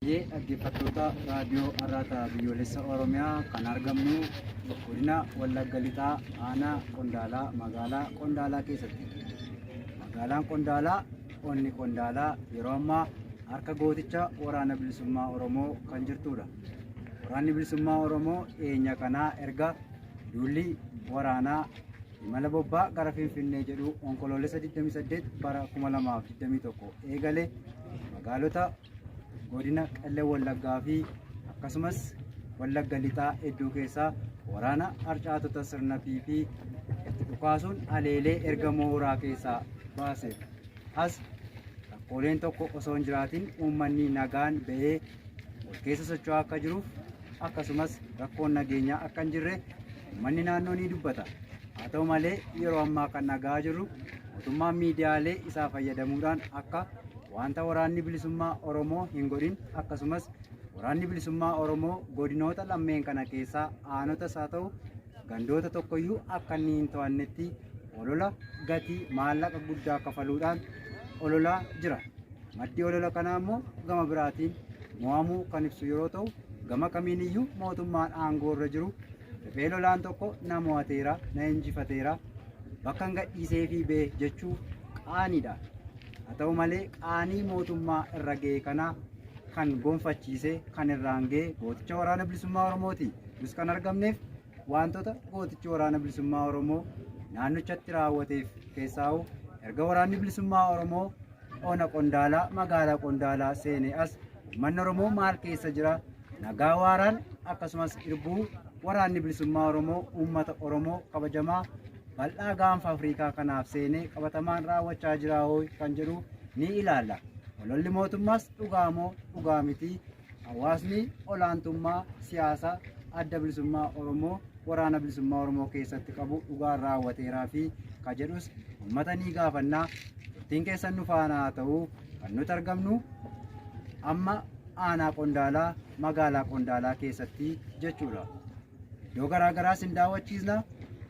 Hayyee dhaggeeffattoota Raadiyoo Arraata Biyyoolessa Oromiyaa kan argamnu godina Wallagga Lixaa aanaa Qondaalaa magaalaa Qondaalaa keessatti. Magaalaan Qondaalaa onni Qondaalaa yeroo ammaa harka gooticha waraana bilisummaa Oromoo kan jirtudha. Waraanni bilisummaa Oromoo dhiyeenya kanaa erga duulli waraanaa imala bobbaa gara Finfinnee jedhu Onkoloolessa 28 bara 2021 eegale magaalota godina Qellem Wallaggaa fi akkasumas Wallagga Lixaa hedduu keessaa waraana harcaatota sirna PP itti dhukaasuun haleelee erga mooraa keessaa baase as rakkooleen tokko osoo hin jiraatin uummanni nagaan ba'ee wal keessa socho'aa akka jiruuf akkasumas rakkoon nageenyaa akka hin jirre uummanni naannoo ni dubbata. Haa ta'u malee yeroo ammaa kan dhaga'aa jirru mootummaan miidiyaalee isaa fayyadamuudhaan akka wanta waraanni bilisummaa Oromoo hin godhin akkasumas waraanni bilisummaa Oromoo godinoota lammeen kana keessaa aanotas haa ta'u gandoota tokkoyyuu akka inni hin to'annetti olola gatii maallaqa guddaa kafaluudhaan ololaa jira. Maddi olola kanaa immoo gama biraatiin mo'amuu kan ibsu yeroo ta'u gama kamiiniyyuu mootummaan aangoo irra jiru riphee lolaan tokko na mo'ateera na injifateera bakka hin gadhiiseefii bee jechuu qaaniidha. Haa ta'u malee qaanii mootummaa irra ga'e kana kan gonfachiise kan irraan ga'e gooticha waraana bilisummaa Oromooti. Nus kan argamneef wantoota gootichi waraana bilisummaa Oromoo naannichatti raawwateef keessaa'u erga waraanni bilisummaa Oromoo ona Qondaalaa magaalaa Qondaalaa seenee as uummanni Oromoo maal keessa jira nagaa waaraan akkasumas irbuu waraanni bilisummaa Oromoo uummata Oromoo kabajamaa bal'aa gaanfa Afrikaa kanaaf seenee qabatamaan raawwachaa jira hoo kan jedhu ni ilaalla. Ololli mootummaas dhugaa moo dhugaa miti? Hawaasni olaantummaa siyaasaa adda bilisummaa Oromoo waraana bilisummaa Oromoo keessatti qabu dhugaan raawwateeraa fi ka jedhus uummata ni gaafannaa. Turtiin keessan nu faana haa ta'u kan nuti argamnu amma aanaa Qondaalaa magaalaa Qondaalaa keessatti jechuudha. Iddoo garaa garaas hin daawwachiisna.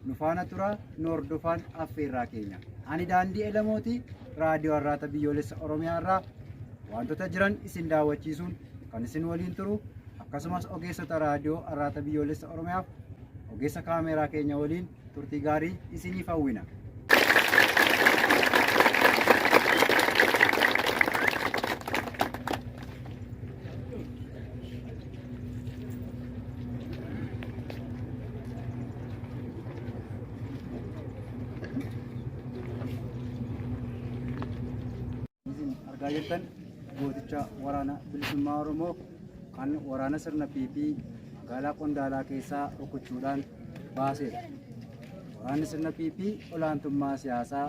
Nu faana tura, nu hordofaan affeerraa keenya. Ani Daandii Elemooti, Raadiyoo Arraata Biyyoolessa Oromiyaa irraa wantoota jiran isin daawwachiisuun kan isin waliin turu akkasumas ogeessota Raadiyoo Arraata Biyyoolessa Oromiyaaf ogeessa kaameeraa keenya waliin turtii gaarii isiniif hawwina. Isin argaa jirtan gooticha waraana bilisummaa Oromoo kan waraana sirna PP magaalaa Qondaalaa keessaa rukuchuudhaan baasedha. Waraanni sirna PP olaantummaa siyaasaa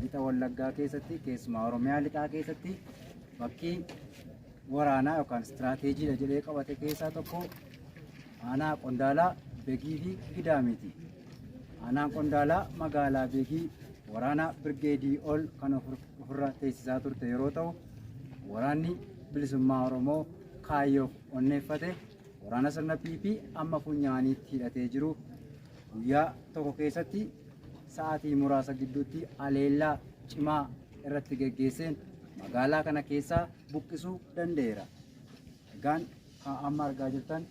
lixa Wallaggaa keessatti keessumaa Oromiyaa lixaa keessatti bakkii waraanaa yookaan istiraateejiidha jedhee qabate keessaa tokko aanaa Qondaalaa Begii fi Gidaamiiti. Aanaan Qondaalaa magaalaa Begii waraana birgeedii ol kan ofirra teessisaa turte yeroo ta'u waraanni bilisummaa Oromoo kaayyoof onneeffate waraana sirna PP amma funyaaniitti hidhatee jiru guyyaa tokko keessatti sa'aatii muraasa gidduutti aleellaa cimaa irratti geggeesseen magaalaa kana keessaa buqqisuu danda'eera. Egaan kan amma argaa jirtan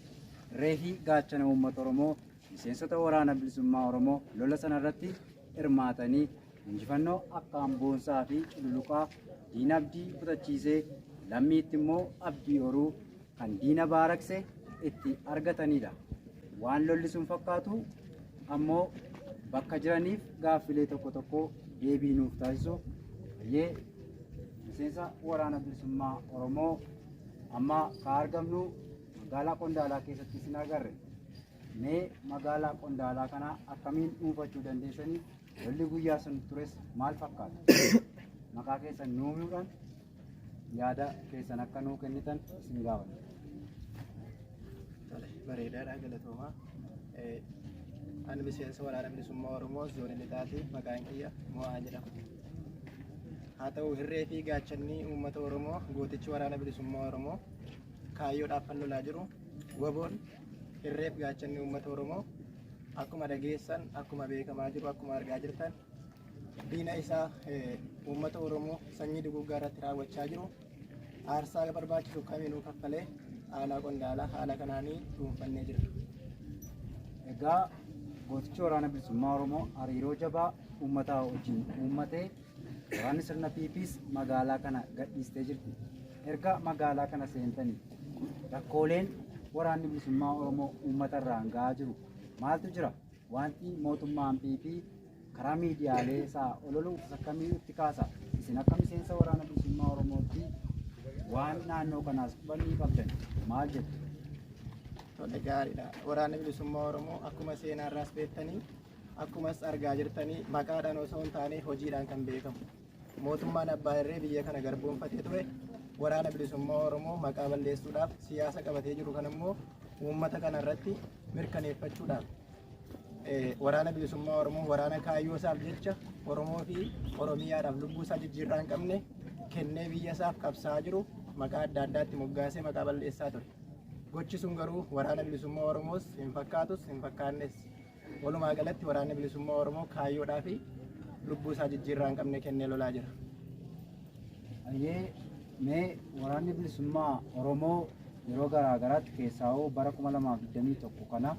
reefii gaachana uummata Oromoo miseensota waraana bilisummaa Oromoo lola sana irratti hirmaatanii injifannoo akkaan boonsaa fi cululuqaa diina abdii kutachiisee lammiitti immoo abdii horuu kan diina baarakse itti argatanidha. Waan lolli sun fakkaatu ammoo bakka jiraniif gaaffilee tokko tokko deebii nuuf taasisu. Hayyee miseensa waraana bilisummaa Oromoo amma ka argamnu magaalaa Qondaalaa keessatti isin agarre. Mee magaalaa Qondaalaa kana akkamiin dhuunfachuu dandeessanii? Lolli guyyaa sun tures maal fakkaata? Maqaa keessan nuu himuudhaan yaada keessan akka nuu kennitan isin gaafanna. Tole, bareedaadha galatoomaa. Ani miseensa waraana bilisummaa Oromoo zoonii lixaati. Maqaan kiyya Mo'aa jedhama. Haa ta'u hirree fi gaachanni uummata Oromoo gootichi waraana bilisummaa Oromoo kaayyoodhaaf kan lolaa jiru waboon hirree fi gaachanni uummata Oromoo akkuma dhageessan akkuma beekamaa jiru akkuma argaa jirtan diina isaa uummata Oromoo sanyii duguuggaa irratti raawwachaa jiru Aarsaa barbaachisu kamiinuu kaffalee aanaa Qondaalaa haala kanaanii dhuunfannee jirra. Egaa gootichi waraana bilisummaa Oromoo hariiroo jabaa uummataa wajjin uummatee waraanni sirna PPs magaalaa kana gadhiistee jirti. Erga magaalaa kana seentanii rakkooleen waraanni bilisummaa Oromoo uummata irraan gahaa jiru maaltu jira? Wanti mootummaan PP karaa miidiyaalee isaa ololu akkamii itti kaasa? Isin akka miseensa waraana bilisummaa Oromootti waan naannoo kanaas qubannii qabdan maal jettu? Tole, gaariidha. Waraanni bilisummaa Oromoo akkuma seenaarraas beektanii, akkumas argaa jirtanii, maqaadhaan osoo hin taane hojiidhaan kan beekamu. Mootummaan abbaa irree biyya kana garboomfatee ture waraana bilisummaa Oromoo maqaa balleessuudhaaf siyaasa qabatee jiru kan immoo uummata kana irratti mirkaneeffachuudhaaf waraana bilisummaa Oromoo, waraana kaayyoo isaaf jecha Oromoo fi Oromiyaadhaaf lubbuu isaa jijjiirraa hin qabne kennee biyya isaaf qabsaa'aa jiru maqaa adda addaatti moggaasee maqaa balleessaa ture. Gochi sun garuu waraana bilisummaa Oromoos hin fakkaatus, hin fakkaannes. Walumaa galatti waraanni bilisummaa Oromoo kaayyoodhaa fi lubbuu isaa jijjiirraa hin qabne kennee lolaa jira. Ayyee, mee waraanni bilisummaa Oromoo yeroo garaa garaatti, keessaa'uu bara 2021 kana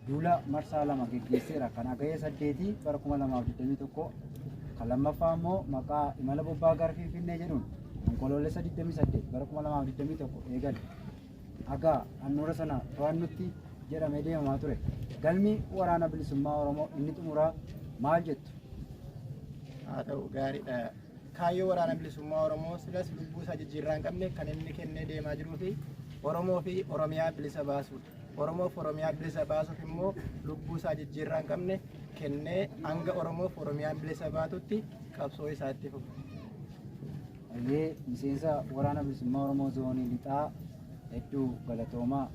duula marsaa lama geggeesseera. Kan Hagayya 8 bara 2021, kan lammaffaa immoo maqaa imala bobbaa gara Finfinnee jedhuun Onkoloolessa 28 bara 2021 eegale. Haga handhuura sana to'annutti jedhamee deemamaa ture. Galmi waraana bilisummaa Oromoo inni xumuraa maal jettu? Haa ta'u, gaariidha. Kaayyoo waraana bilisummaa Oromoo silas lubbuu isaa jijjiirraa hin qabne kan inni kennee deemaa jiruu fi Oromoo fi Oromiyaa bilisa baasuudha. Oromoo fi Oromiyaa bilisa baasuuf immoo lubbuu isaa jijjiirraa hin qabne kennee hanga Oromoo fi Oromiyaan bilisa baatutti qabsoo isaa itti fufa. Ayyee, miseensa waraana bilisummaa Oromoo zoonii lixaa, hedduu galatoomaa.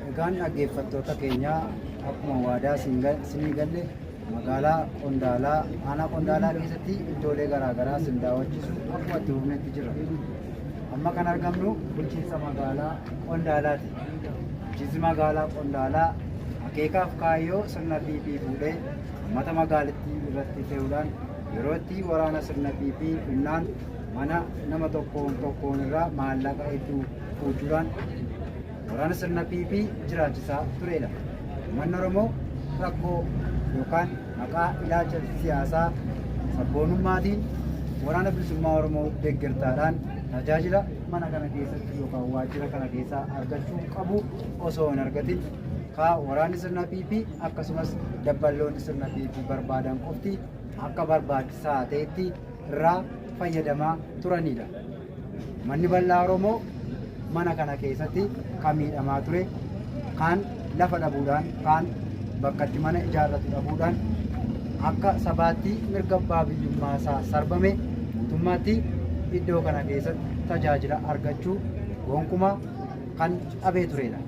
Egaan dhaggeeffattoota keenyaa, akkuma waadaa isinii galle magaalaa Qondaalaa, aanaa Qondaalaa keessatti iddoolee garaagaraa isin daawwachiisu akkuma itti fufnetti jira. Amma kan argamnu bulchiinsa magaalaa Qondaalaati. Bulchiinsi magaalaa Qondaalaa akeekaaf kaayyoo sirna PP fuudhee uummata magaalittii irratti fe'uudhaan yeroo itti waraana sirna PP humnaan mana nama tokkoon tokkoon irraa maallaqa hedduu fuuchuudhaan waraana sirna PP jiraachisaa turedha. Uummanni Oromoo rakkoo yookaan maqaa ilaalcha siyaasaa sabboonummaatiin waraana bilisummaa Oromoo deeggartaadhaan tajaajila mana kana keessatti yookaan waajjira kana keessaa argachuu qabu osoo hin argatin kaa waraanni sirna PP akkasumas dabballoonni sirna PP barbaadan qofti akka barbaachisaa ta'etti irraa fayyadamaa turanidha. Manni bal'aa Oromoo mana kana keessatti kan miidhamaa ture, kaan lafa dhabuudhaan, kaan bakkatti mana ijaarratu dhabuudhaan, akka sabaatti mirga abbaa biyyummaa isaa sarbame guutummaatti iddoo kana keessatti tajaajila argachuu gonkumaa kan dhabee turedha.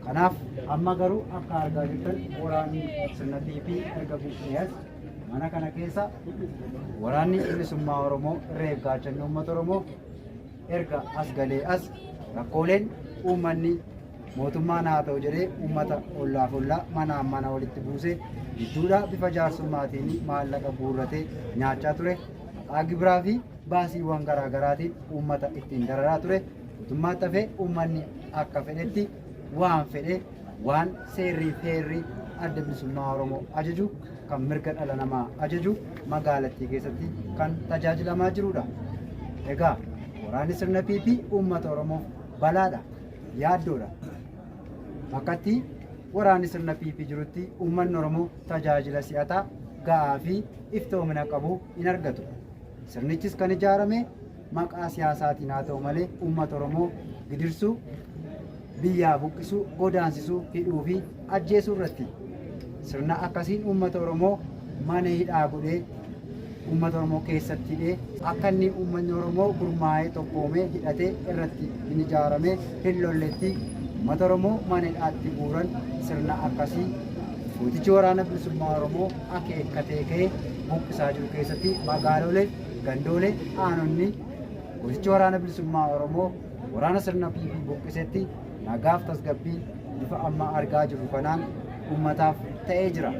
Kanaaf amma garuu akka argaa jirtan waraanni sirna PP erga buqqa'ee as mana kana keessa waraanni bilisummaa Oromoo irreef gaachanni uummata Oromoo erga as galee as rakkooleen uummanni mootummaan haa ta'u jedhee uummata ollaaf ollaa manaan mana walitti buusee gidduudhaa bifa jaarsummaatiin maallaqa guurratee nyaachaa ture, maqaa gibiraa fi baasiiwwan garaagaraatiin uummata ittiin dararaa ture guutummaatti hafee uummanni akka fedhetti waan fedhe, waan seerrii fi heerri adda bilisummaa Oromoo ajaju, kan mirga dhala namaa ajaju magaalattii keessatti kan tajaajilamaa jirudha. Egaa waraanni sirna PP uummata Oromoof balaadha, yaaddoodha. Bakkatti waraanni sirna PP jirutti uummanni Oromoo tajaajila si'ataa, ga'aa fi iftoomina qabu hin argatu. Sirnichis kan ijaarame maqaa siyaasaatiin haa ta'u malee uummata Oromoo gidirsuu, biyyaa buqqisuu, godaansisuu, hidhuu fi ajjeesuu irratti. Sirna akkasiin uummata Oromoo mana hidhaa godhee uummata Oromoo keessatti hidhee akka inni uummanni Oromoo gurmaa'ee tokkoomee hidhatee irratti hin ijaaramee hin lolletti Uummata Oromoo mana hidhaatti guuran sirna akkasii gootichi waraana bilisummaa Oromoo akeekkatee ka'ee buqqisaa jiru keessatti magaalolee, gandoolee, aanonni gootichi waraana bilisummaa Oromoo waraana sirna PP buqqisetti nagaaf tasgabbiin bifa amma argaa jirru kanaan uummataaf ta'ee jira.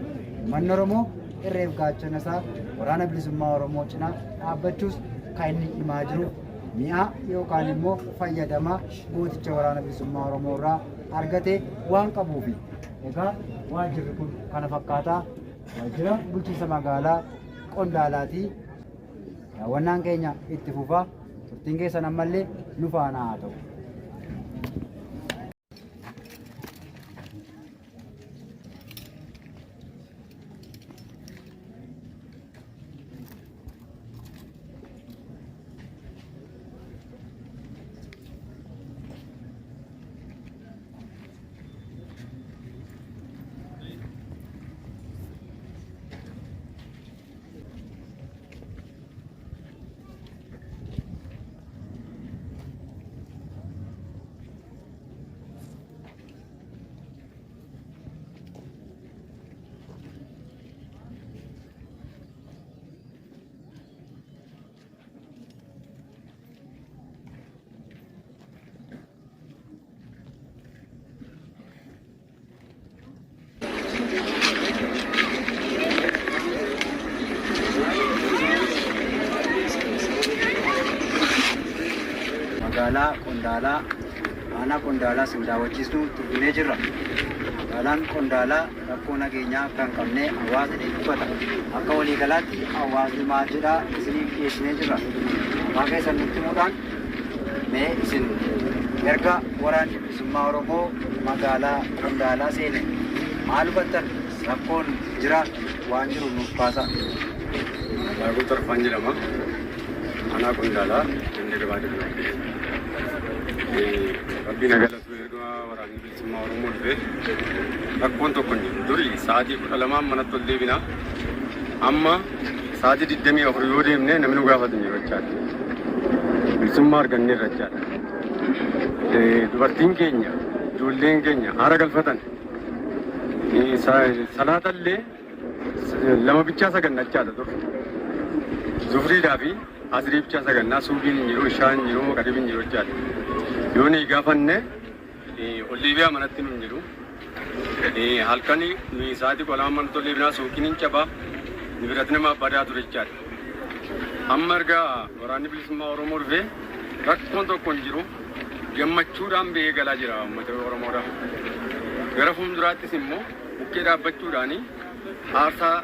Uummanni Oromoo irreef gaachana isaa waraana bilisummaa Oromoo cinaa dhaabbachuus kan inni himaa jiru mi'aa yookaan immoo fayyadama gooticha waraana bilisummaa Oromoo irraa argate waan qabuufi. Egaa waajjirri kun kana fakkaataa waajjira bulchiinsa magaalaa Qondaalaati. Daawwannaan keenya itti fufa. Turtiin keessan ammallee nu faana haa ta'u. Magaalaa Qondaalaa aanaa Qondaalaa sin daawwachiisnu turginee jirra. Magaalaan Qondaalaa rakkoo nageenyaa kan qabne hawaasni ni dubbata. Akka waliigalaatti hawaasni maal jedhaa isiniif dhiyeessinee jirra. Maqaa keessan nutti himuudhaan mee isin erga waraanni bilisummaa Oromoo magaalaa Qondaalaa seene maal hubattan rakkoon jira waan jiru nuuf kaasaa. Daaguu Tarfaan jedhama. Aanaa Qondaalaa ganda gabaa jedhama. Rabbiin haa galatu erga waraanni bilisummaa Oromoo dhufe rakkoon tokko hin jiru. Duri sa'aatii 12 manatti ol deebina. Amma sa'aatii 24 yoo deemne namni nu gaafatu hin jiru jechaadha. Bilisummaa arganneerra jechaadha. Dubartiin keenya, ijoolleen keenya haara galfatan. Salaata illee lama bichaa saganna jechaadha dur. Zufriidhaa fi asrii bichaa sagannaa suuqiin hin jiru, ishaan hin jiru, qariib hin jiru jechaadha. Yoo nuyi gaafanne ol deebi'aa manatti nu hin jedhu. Halkan nuyi sa'aatii 12 manatti ol deebinaa suuqiin hin cabaa nibiratti nama badaa ture jechaadha. Amma erga waraanni bilisummaa Oromoo dhufee rakkoon tokko hin jiru. Gammachuudhaan ba'ee galaa jira uummata Oromoodha. Gara fuulduraattis immoo bukkee dhaabbachuudhaan aarsaa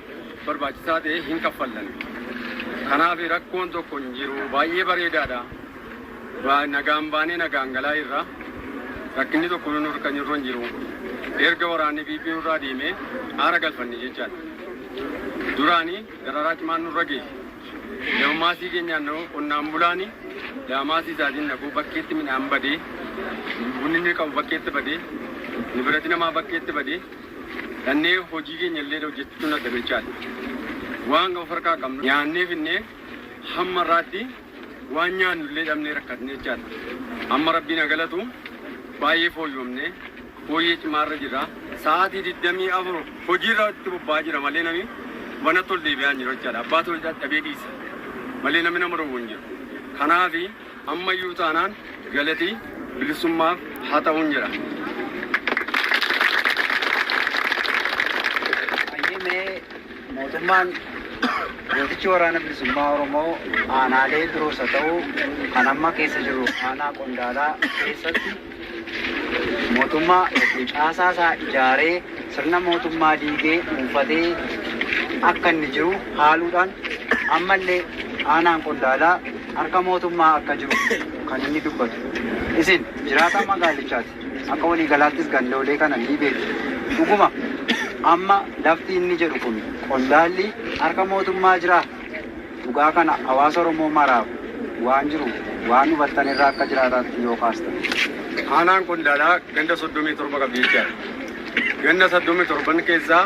barbaachisaa ta'e hin kaffallan. Kanaaf rakkoon tokko hin jiru. Baay'ee bareedaadha. Nagaan baanee nagaan galaa jirra. Rakkinni tokko nu harka jirru hin jiru. Erga waraanni PP nurraa deemee aara galfanne jechaadha. Duraanii dararaa cimaan nurra ga'e. Lama maasii keenyaan naqu qonnaan bulaani lama maasii isaatiin naqu bakkeetti midhaan badee bunni inni qabu bakkeetti badee nibirati namaa bakkeetti badee dhannee hojii keenya illee hojjechuun adda bilchaadha. Waan of harkaa qabnu nyaannee finnee hamma irraatti waan nyaannu illee dhabnee rakkatne jechaadha. Amma rabbiin haa galatu baay'ee fooyyomne fooyyee cimaarra jira. Sa'aatii 24 hojiirra itti bobba'aa jira malee namni manatti ol deebi'aa hin jiru jechaadha. Abbaatu ol dadhabee dhiisa malee namni nama dhowwu hin jiru. Kanaaf ammayyuu taanaan galatii bilisummaaf haa ta'uun jedha. Hayyee mee mootummaan gootichi waraana bilisummaa Oromoo aanaalee biroos haa ta'u kan amma keessa jiru aanaa Qondaalaa keessatti mootummaa yookiin caasaa isaa ijaaree sirna mootummaa diigee dhuunfatee akka inni jiru haaluudhaan ammallee aanaan Qondaalaa harka mootummaa akka jiru kan inni dubbatu. Isin jiraataa magaalichaati. Akka waliigalaattis gandoolee kana ni beektu. Dhuguma amma lafti inni jedhu kun Qondaalli harka mootummaa jiraa? Dhugaa kana hawaasa Oromoo maraaf waan jiru waan hubattan irraa akka jiraataatti yoo kaastan. Aanaan Qondaalaa ganda 37 qabdi jechaadha. Ganda 37 keessaa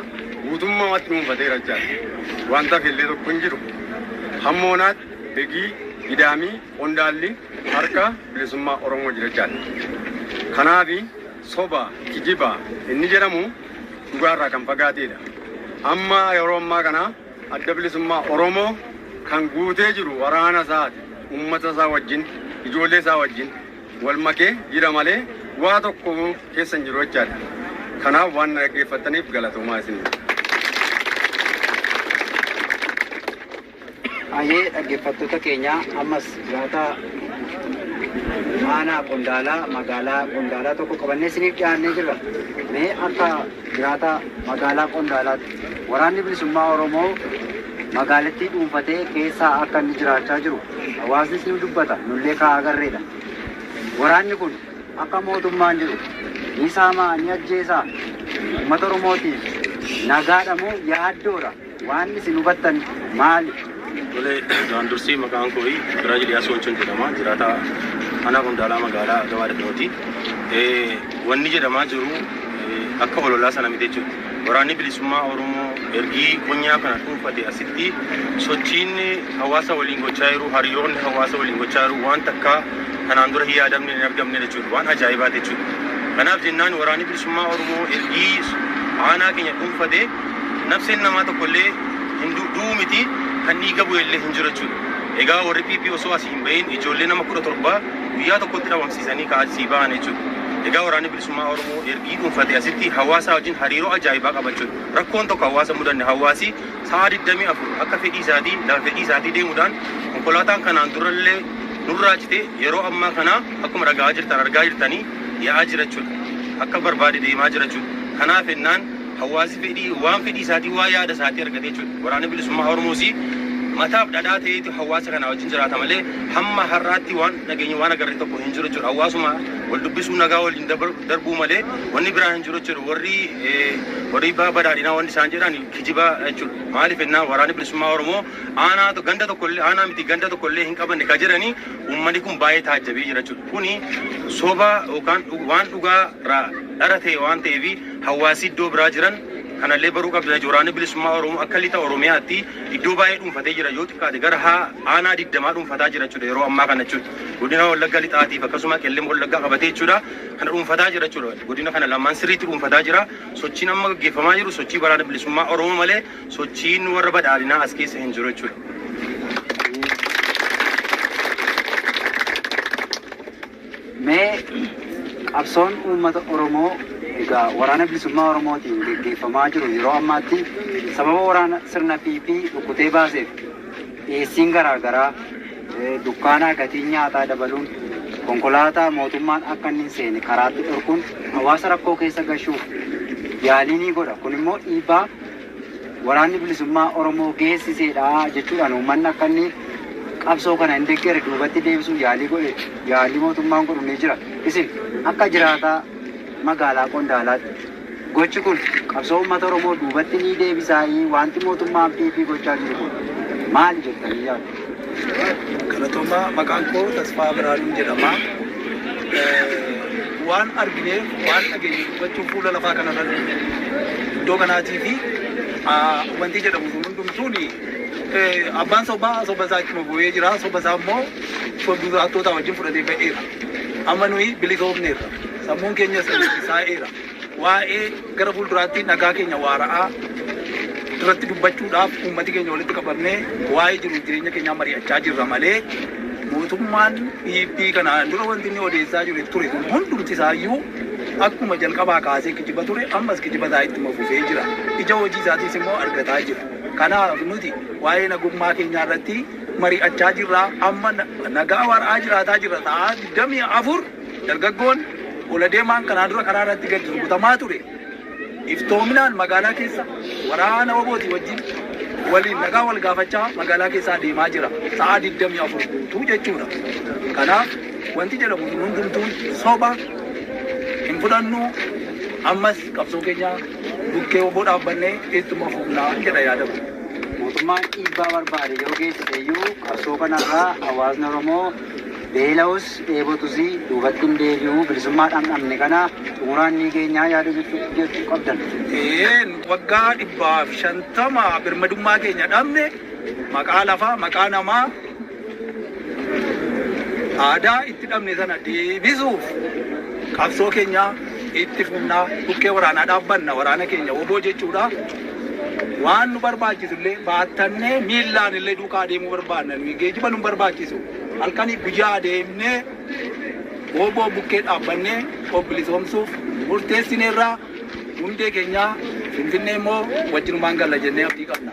guutummaatti dhuunfateera jechaadha. Wanta hafe illee tokko hin jiru. Hamma onaatti Begii, Gidaamii, Qondaalli harka bilisummaa Oromoo jira jechaadha. Kanaaf Soba, kijiba inni jedhamu dhugaarraa kan fagaateedha. Amma yeroo ammaa kana Adda Bilisummaa Oromoo kan guutee jiru waraana isaati. Uummata isaa wajjin, ijoollee isaa wajjin wal makee jira malee waa tokko keessa hin jiru jechaadha. Kanaaf waan na dhaggeeffattaniif galatoomaa isin. Ayyee, dhaggeeffattoota keenya, ammas jiraataa aanaa Qondaalaa, magaalaa Qondaalaa tokko qabannee isiniif dhiyaannee jirra. Mee akka jiraataa magaalaa Qondaalaatti Waraanni Bilisummaa Oromoo magaalattii dhuunfatee keessaa akka inni jiraachaa jiru hawaasnis ni dubbata, nullee kaa agarreedha. Waraanni kun akka mootummaan jedhu ni saamaa, ni ajjeesaa, uummata Oromootiif nagaadha moo yaaddoodha? Waan isin hubattan maali? Tole, duraan dursee maqaan koo Biraaj Iliyaas Wanchoon jedhama. Jiraataa aanaa Qondaalaa, magaalaa Gabaa Dadhabooti. Wanni jedhamaa jiru akka ololaa sana miti jechuudha. Waraanni Bilisummaa Oromoo ergii qonyaa kana dhuunfate asitti sochiin hawaasa waliin gochaa jiru, hariiroonni hawaasa waliin gochaa jiru waan takka kanaan dura hin yaadamne, hin argamne jechuudha. Waan ajaa'ibaati jechuudha. Kanaaf jennaan Waraanni Bilisummaa Oromoo ergii aanaa keenya dhuunfate nafseen namaa tokkollee hin du'uu miti, kan dhiiga bu'e illee hin jiru jechuudha. Egaa warri PP osoo asii hin bahin ijoollee nama 17 guyyaa tokkotti dhabamsiisanii ka'aa bahan jechuudha. Egaa Waraanni Bilisummaa Oromoo ergii dhuunfate asitti hawaasa wajjin hariiroo ajaa'ibaa qaba jechuudha. Rakkoon tokko hawaasa mudanne hawaasi sa'a 24 akka fedhii isaatii lafa fedhii isaatii deemuudhaan konkolaataan kanaan durallee nurraa cite yeroo ammaa kana akkuma dhaga'aa jirtan, argaa jirtanii yaa'aa jira jechuudha. Akka barbaade deemaa jira jechuudha. Kanaaf ennaan hawaasi fedhii waan fedhii isaatii, waa yaada isaatii argate jechuudha. Waraanni Bilisummaa Oromoos mataaf dhadhaa ta'eetu hawaasa kana wajjin jiraata malee hamma har'aatti waan dhageenye, waan agarre tokko hin jiru jechuudha. Hawaasuma wal dubbisuu, nagaa waliin darbuu malee wanni biraa hin jiru jechuudha. Warri badhaadhinaa wanni isaan jedhan kijiba jechuudha. Maaliif ennaan Waraanni Bilisummaa Oromoo aanaa ganda tokkollee, aanaa miti ganda tokkollee hin qabanne ka jedhanii uummanni kun baay'ee taajjabee jira jechuudha. Kuni soba yookaan waan dhugaa dhara ta'e waan ta'eef hawaasi iddoo biraa jiran kanallee baruu qabdu jechuudha. Waraanni Bilisummaa Oromoo akka lixa Oromiyaatti iddoo baay'ee dhuunfatee jira. Yoo xiqqaate gara haa aanaa 20 dhuunfataa jira jechuudha yeroo ammaa kana jechuudha. Godina Wallagga Lixaatiif akkasuma Qellem Wallaggaa qabatee jechuudha. Kana dhuunfataa jira jechuudha. Godina kana lamaan sirriitti dhuunfataa jira. Sochiin amma gaggeeffamaa jiru sochii Waraana Bilisummaa Oromoo malee sochiin warra badhaadhinaa as keessa hin jiru jechuudha. Mee qabsoon uummata Oromoo egaa Waraana Bilisummaa Oromootiin geggeeffamaa jiru yeroo ammaatti sababa waraana sirna PP rukutee baaseef dhiyeessiin garaa garaa dukkaanaa gatiin nyaataa dabaluun, konkolaataa mootummaan akka inni hin seene karaatti dhorkuun hawaasa rakkoo keessa gashuuf yaalii ni godha. Kun immoo dhiibbaa Waraanni Bilisummaa Oromoo geessiseedha jechuudhaan uummanni akka inni qabsoo kana hin deggere duubatti deebisuuf yaalii godhe, yaalii mootummaan godhu ni jira. Isin akka jiraataa magaalaa Qondaalaatti gochi kun qabsoo uummata Oromoo duubatti ni deebisaayii, wanti mootummaan PP gochaa jiru kun maali jettanii yaaddu? Galatoomaa, maqaan koo Tasfaa Biraanuun jedhama. Waan argineef waan dhageenye dubbachuun fuula lafaa kanarra iddoo kanaatii fi wanti jedhamu sun hundumtuun abbaan sobaa soba isaa ittuma bu'ee jira. Soba isaa immoo sobduutoota wajjin fudhatee ba'eera. Amma nuyi bilisoomneerra. Sammuun keenyas bilisaa'eera. Waa'ee gara fuulduraatti nagaa keenya waara'aa irratti dubbachuudhaaf uummati keenya walitti qabamnee waa'ee jiruuf jireenya keenyaa mari'achaa jirra malee mootummaan PP kanaan dura wanti inni odeessaa jiru ture kun hundumti isaayyuu akkuma jalqabaa kaasee kijiba ture, ammas kijiba isaa ittuma fufee jira. Ija hojii isaatiis immoo argataa jira. Kanaaf nuti waa'ee nagummaa keenyaa irratti mari'achaa jirra. Amma nagaa waara'aa jiraataa jirra. Sa'a 24 dargaggoon ola deemaan kanaan dura karaa irratti gadi rukutamaa ture. Iftoominaan magaalaa keessa waraana WBOtii wajjin waliin nagaa wal gaafachaa magaalaa keessaa deemaa jira. Sa'a 24 guutuu jechuudha. Kanaaf wanti jedhamu sun hundumtuun soba, hin fudhannu. Ammas qabsoo keenya bukkee WBO dhaabbannee ittuma fufnaa jedha yaadamu. Mootummaan dhiibbaa barbaade yoo geessise iyyuu qabsoo kanarraa hawaasni Oromoo beela'us dheebotus duubatti hin deebi'u, bilisummaa dhamdhamne kana xumuraan ni geenyaa yaada jechuu qabdan. Een, waggaa 150 birmadummaa keenya dhabne, maqaa lafaa, maqaa namaa, aadaa itti dhabne sana deebisuuf qabsoo keenya Itti fufnaa bukkee waraanaa dhaabbanna waraana keenya woboo jechuudha. Waan nu barbaachisu illee baattannee miillaan illee duukaa adeemuu barbaanna. Nuyi geejiba nu barbaachisu. Halkanii guyyaa adeemnee woboo bukkee dhaabbannee of bilisoomsuuf murteessineerraa hundee keenyaa Finfinnee immoo wajjinumaan galla jennee abdii qabna.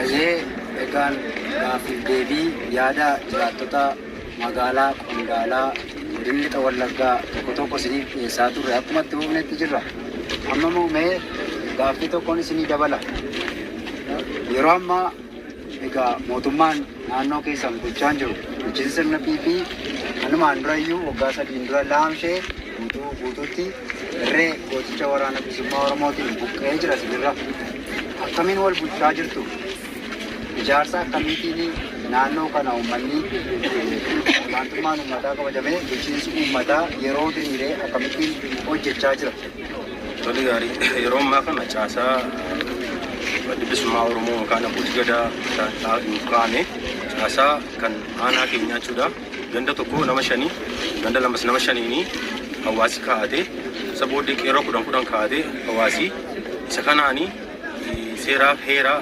Ayyee egaan gaaffiif deebii yaada jiraattota magaalaa Qondaalaa godina Lixa Wallaggaa tokko tokko isiniif dhiyeessaa turre akkuma itti fufnetti jirra. Amma immoo mee gaaffii tokkoon isinii dabala. Yeroo ammaa egaa mootummaan naannoo keessan bulchaan jiru bulchiinsi sirna PP kanumaan durayyuu waggaa sadiin dura laamshee guutuu guutuutti irree gooticha waraana bilisummaa Oromootiin buqqa'ee jira isinirra. Akkamiin wal bulchaa jirtu? Ijaarsa akkamiitiin naannoo kana uummanni olaantummaan uummataa kabajamee bulchiinsi uummataa yeroo diriiree akkamittiin hojjechaa jira? Tole gaarii yeroo ammaa kana caasaa Adda Bilisummaa Oromoo yookaan Abbootii Gadaa nuuf kaa'ame caasaa kan aanaa keenyaa jechuudha. Ganda tokko nama shanii, ganda lamas nama shaniini hawaasi kaa'ate. Isa booddee qeerroo kudhan kudhan kaa'ate hawaasi isa kanaani seeraaf heera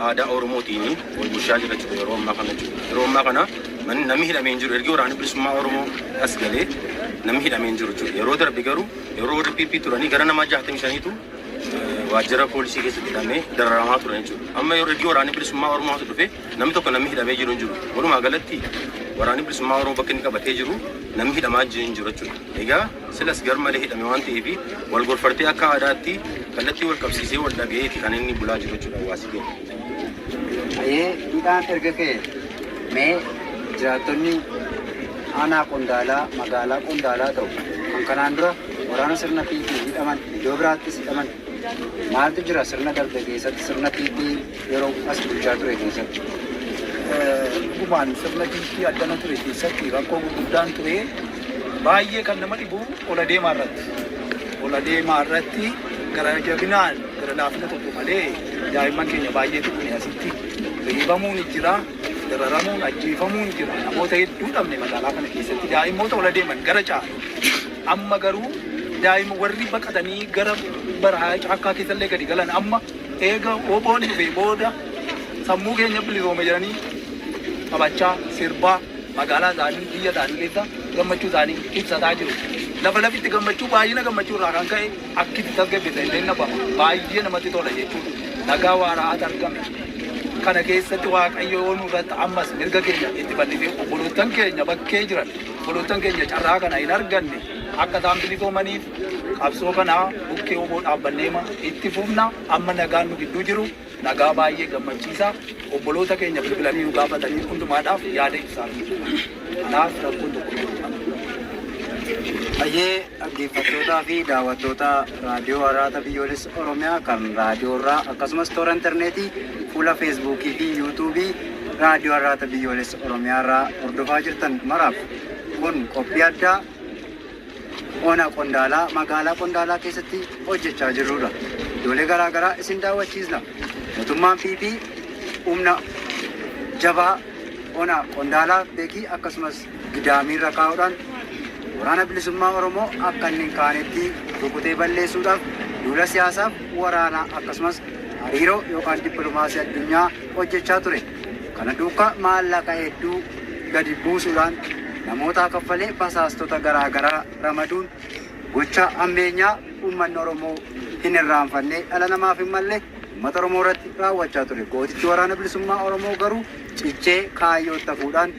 aadaa Oromootiin wal bulchaa jira jechuudha yeroo ammaa kana jechuudha. Yeroo ammaa kana namni hidhamee hin jiru. Ergi waraanni bilisummaa Oromoo as galee namni hidhamee hin jiru jechuudha. Yeroo darbe garuu yeroo warri PP turanii gara nama 65tu waajjira poolisii keessatti hidhamee dararamaa turan jechuudha. Amma yeroo ergi waraanni bilisummaa Oromoo as dhufe namni tokko namni hidhamee jiru hin jiru. Walumaa galatti waraanni bilisummaa Oromoo bakka inni qabatee jiru namni hidhamaa hin jiru jechuudha. Egaa silas gar malee hidhame waan ta'eef wal gorfartee akka aadaatti kallattii wal qabsiisee wal dhaga'eeti kan inni bulaa jiru jechuudha hawaasi keenya. Ayyee hidhaan erga ka'e mee jiraattonni aanaa Qondaalaa magaalaa Qondaalaa ta'u kan kanaan dura waraana sirna PP hidhaman iddoo biraattis hidhaman maaltu jira sirna darbe keessatti sirna PP yeroo as bulchaa ture keessatti? Dhugumaan sirna PP addana ture keessatti rakkoo gurguddaan ture baay'ee kan nama dhibu ola deemaa irratti. Ola deemaa irratti gara jabinaan gara laafina tokko malee daa'imman keenya baay'eetu dhume asitti reebamuun jira, dararamuun, ajjeefamuun jira. Namoota hedduu dhabne magaalaa kana keessatti daa'immoota ola deeman gara caalu. Amma garuu daa'ima warri baqatanii gara barahaa caakkaa keessallee gadi galan amma eega woboon dhufee booda sammuu keenya bilisoome jedhanii taphachaa sirbaa magaalaa isaanii biyya isaanii keessa gammachuu isaanii ibsataa jiru. Lafa lafitti gammachuu baay'ina gammachuu irraa kan ka'e akkitti tasgabbeessa illee nabama baay'ee namatti tola jechuudha. Nagaa waaraa'aatu argame. Kana keessatti Waaqayyo yoo nurratti ammas mirga keenya itti bal'isee obboloottan keenya bakkee jiran obboloottan keenya carraa kana hin arganne akka isaan bilisoomaniif qabsoo kana bukkee woboo dhaabbanneema itti fufna amma nagaan nu gidduu jiru nagaa baay'ee gammachiisaa obboloota keenya bilbilanii nu gaafatanii hundumaadhaaf yaada ibsaa. Kanaaf rakkoon tokko hin jiru. Ayyee dhaggeeffattootaa fi daawwattoota raadiyoo Arraata Biyyoolessa Oromiyaa kan raadiyoo irraa akkasumas toora intarneetii fuula feesbuukii fi yuutuubii raadiyoo Arraata Biyyoolessa Oromiyaa irraa hordofaa jirtan maraaf kun qophii addaa ona Qondaalaa magaalaa Qondaalaa keessatti hojjechaa jirrudha. Iddoolee garaa garaa isin daawwachiisna. Mootummaan PP humna jabaa ona Qondaalaa Beekii akkasumas Gidaamiirra kaa'uudhaan waraana bilisummaa Oromoo akka inni hin kaanetti rukutee balleessuudhaaf duula siyaasaaf waraanaa akkasumas hariiroo yookaan dippiloomaasii addunyaa hojjechaa ture. Kana duukaa maallaqa hedduu gadi buusuudhaan namootaa kaffalee basaastota garaa garaa ramaduun gocha hammeenyaa uummanni Oromoo hin irraanfanne dhala namaaf hin malle uummata Oromoo irratti raawwachaa ture. Gootichi Waraana Bilisummaa Oromoo garuu cichee kaayyootti hafuudhaan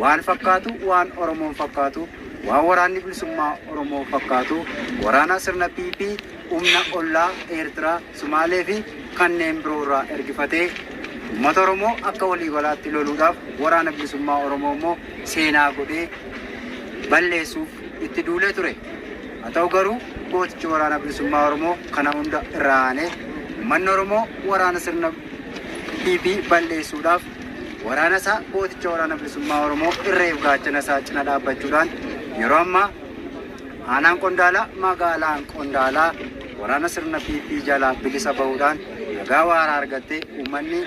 waan fakkaatu, waan Oromoon fakkaatu, waan Waraanni Bilisummaa Oromoo fakkaatu waraana sirna PP humna ollaa Eertiraa, Sumaalee fi kanneen biroo irraa ergifatee uummata Oromoo akka waliigalaatti loluudhaaf Waraana Bilisummaa Oromoo immoo seenaa godhee balleessuuf itti duulee ture. Haa ta'u garuu gootichi Waraana Bilisummaa Oromoo kana hunda irra aanee uummanni Oromoo waraana sirna PP balleessuudhaaf waraana isaa gooticha Waraana Bilisummaa Oromoo irreef gaachana isaa cina dhaabbachuudhaan yeroo ammaa aanaan Qondaalaa magaalaan Qondaalaa waraana sirna PP jalaa bilisa bahuudhaan nagaa waaraa argattee uummanni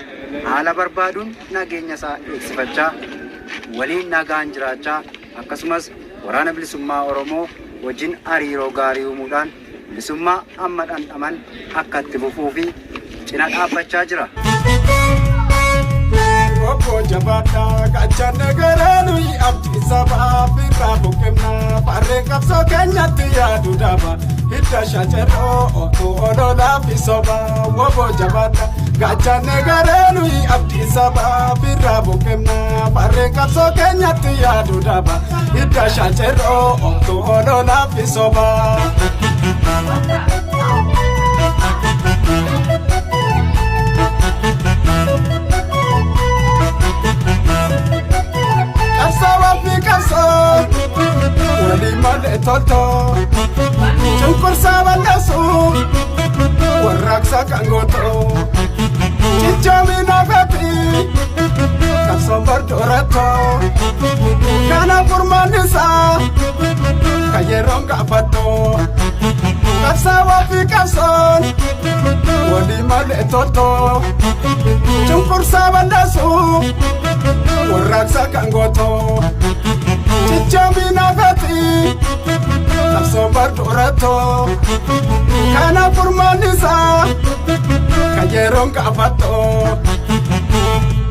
haala barbaaduun nageenya isaa eegsifachaa waliin nagaan jiraachaa akkasumas Waraana Bilisummaa Oromoo wajjin hariiroo gaarii uumuudhaan bilisummaa amma dhandhaman akka itti fufuu fi cina dhaabbachaa jira. Obbo jabaadhaa qaccannee garee nuyi abdii sabaa firraa buqqifna farreen qabsoo keenyatti yaadu daba hidda shacerroo obbo ololaa fi soba obbo jabaadhaa qaccannee garee nuyi abdii sabaa firraa buqqifna farreen qabsoo keenyatti yaadu daba hidda shacerroo obbo ololaa fi soba. Qabsoo fi qabsoo walii malee toltoo cunqursaa balleessuu warraaqsa kan gootoo cichoomina feeti qabsoon bordoorattoo kana furmaanni isaa kan yeroon gaafattoo qabsaawaa fi qabsoon walii malee toltoo cunqursaa balleessuu warraaqsa kan gootoo cichoomina feeti qabsoon bordoorattoo kana furmaanni isaa kan yeroon gaafattoo.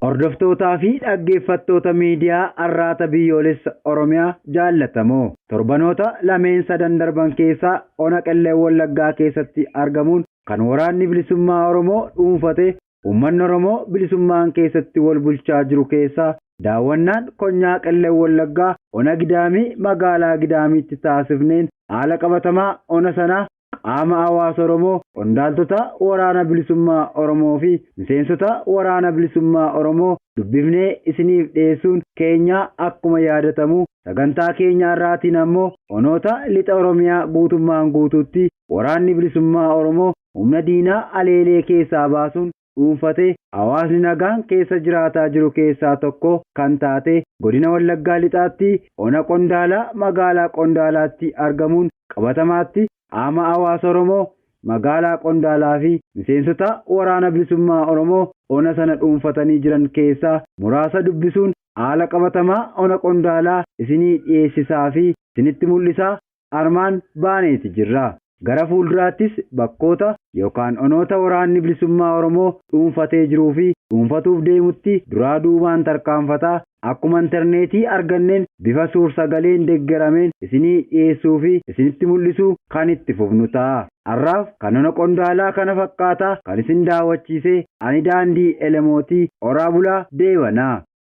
Hordoftootaa fi dhaggeeffattoota miidiyaa Arraata Biyyoolessa Oromiyaa jaallatamoo, torbanoota lameen sadan darban keessaa ona Qellem Wallaggaa keessatti argamuun kan Waraanni Bilisummaa Oromoo dhuunfatee uummanni Oromoo bilisummaan keessatti wal bulchaa jiru keessaa daawwannaan konyaa Qellem Wallaggaa ona Gidaamii magaalaa Gidaamiitti taasifneen haala qabatamaa ona sanaa qaama hawaasa Oromoo, qondaaltota Waraana Bilisummaa Oromoo fi miseensota Waraana Bilisummaa Oromoo dubbifnee isiniif dhiyeessuun keenya akkuma yaadatamu, sagantaa keenya har'aatiin ammoo onoota lixa Oromiyaa guutummaan guutuutti Waraanni Bilisummaa Oromoo humna diinaa aleelee keessaa baasuun dhuunfatee hawaasni nagaan keessa jiraataa jiru keessaa tokko kan taate godina Wallaggaa Lixaatti ona Qondaalaa magaalaa Qondaalaatti argamuun qabatamaatti qaama hawaasa Oromoo magaalaa Qondaalaa fi miseensota Waraana Bilisummaa Oromoo ona sana dhuunfatanii jiran keessaa muraasa dubbisuun haala qabatamaa ona Qondaalaa isinii dhiyeessisaa fi isinitti mul'isaa armaan baaneeti jirra. Gara fuulduraattis bakkoota yookaan onoota Waraanni Bilisummaa Oromoo dhuunfatee jiruu fi dhuunfatuuf deemutti duraa duubaan tarkaanfataa akkuma intarneetii arganneen bifa suur-sagaleen deggerameen isinii dhiyeessuu fi isinitti mul'isuu kan itti fufnu ta'a. Har'aaf kan ona Qondaalaa kana fakkaataa kan isin daawwachiise ani Daandii Elemootii Horaa Bulaa Deebanaa.